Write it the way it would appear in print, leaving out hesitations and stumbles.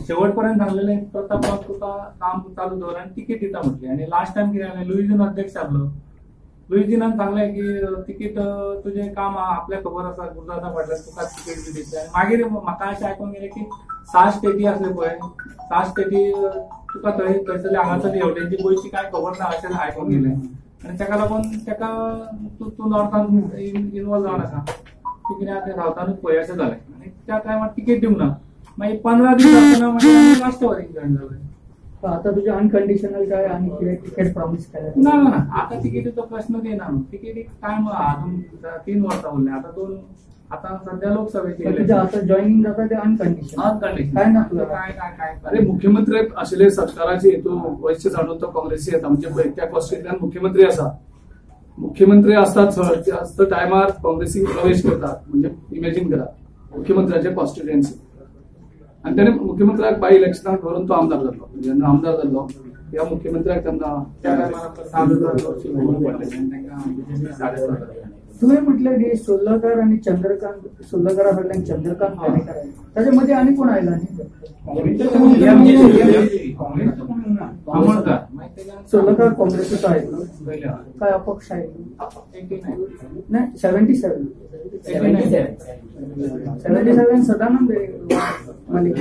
शेवट पर्यंत सांगलेले प्रताप बाब तुका काम चालू दवर आनी तिकीट दिता म्हटली. आनी लास्ट टायम कितें जालें, लुईझीन अध्यक्ष आसलो, लुईझीनान सांगलें की तिकीट तुजें काम आपल्याक खबर आसा, गुरुदासा फाटल्यान तुका तिकीट बी दितले. आनी मागीर म्हाका अशें आयकूंक गेलें की 7 स्टेटी आसल्यो पळय, 7 स्टेटी तुका थंय थंयसरले हांगासरली हेवटेनची गोंयची कांय खबर ना अशें आयकूंक गेलें. आनी ताका लागून ताका तूं नॉर्थान इनवॉल्व जावं नाका, तूं कितें आहा तें सावथानूच पळय अशें जालें. आनी त्या टायमार तिकीट दिवंक ना. मागीर 15 दीस आसतना मागीर आमी राष्ट्रवादीक जॉयन जाले. आता तुझे अनकंडिशनल काय आणि कितें तिकेट प्रॉमिस केलें? ना ना ना, आता तिकेटीचो प्रश्न येना न्हू. तिकेटीक टायम अजून 3 वर्सां उरलें. आतां 2, आतां सद्या लोकसभेचे तुझं आता जॉईनिंग जाता ते अनकंडिशनल, अनकंडिशनल काय ना तुला काय काय काय. अरे मुख्यमंत्री आशिल्ले सरकाराचे हेतू वैश्य जाणून तो काँग्रेसी येता, म्हणजे त्या कॉन्स्टिट्युएंसींतल्यान मुख्यमंत्री आसा, मुख्यमंत्री आसतात सर टायमार काँग्रेसीक प्रवेश करतात, म्हणजे इमेजीन करा मुख्यमंत्र्याचे कॉन्स्टिट्युएन्सी. आनी त्याने मुख्यमंत्र्याक बाय इलेक्शनाक धरून तो आमदार जाल्लो. जेन्ना आमदार जाल्लो ह्या मुख्यमंत्र्याक तेन्ना त्या टायमार 7,000 पडले तांकां 7,500. तुवें म्हटलें की सोल्लकर आनी चंद्रकांत, सोल्लकरा फाटल्यान चंद्रकांत काणेकर आयले, ताजे मदीं आनी कोण आयला न्ही? सोल्लकर काँग्रेसीचो आयलो काय अपक्ष आयलो? नाही, 77 77 सदानंद मालिक.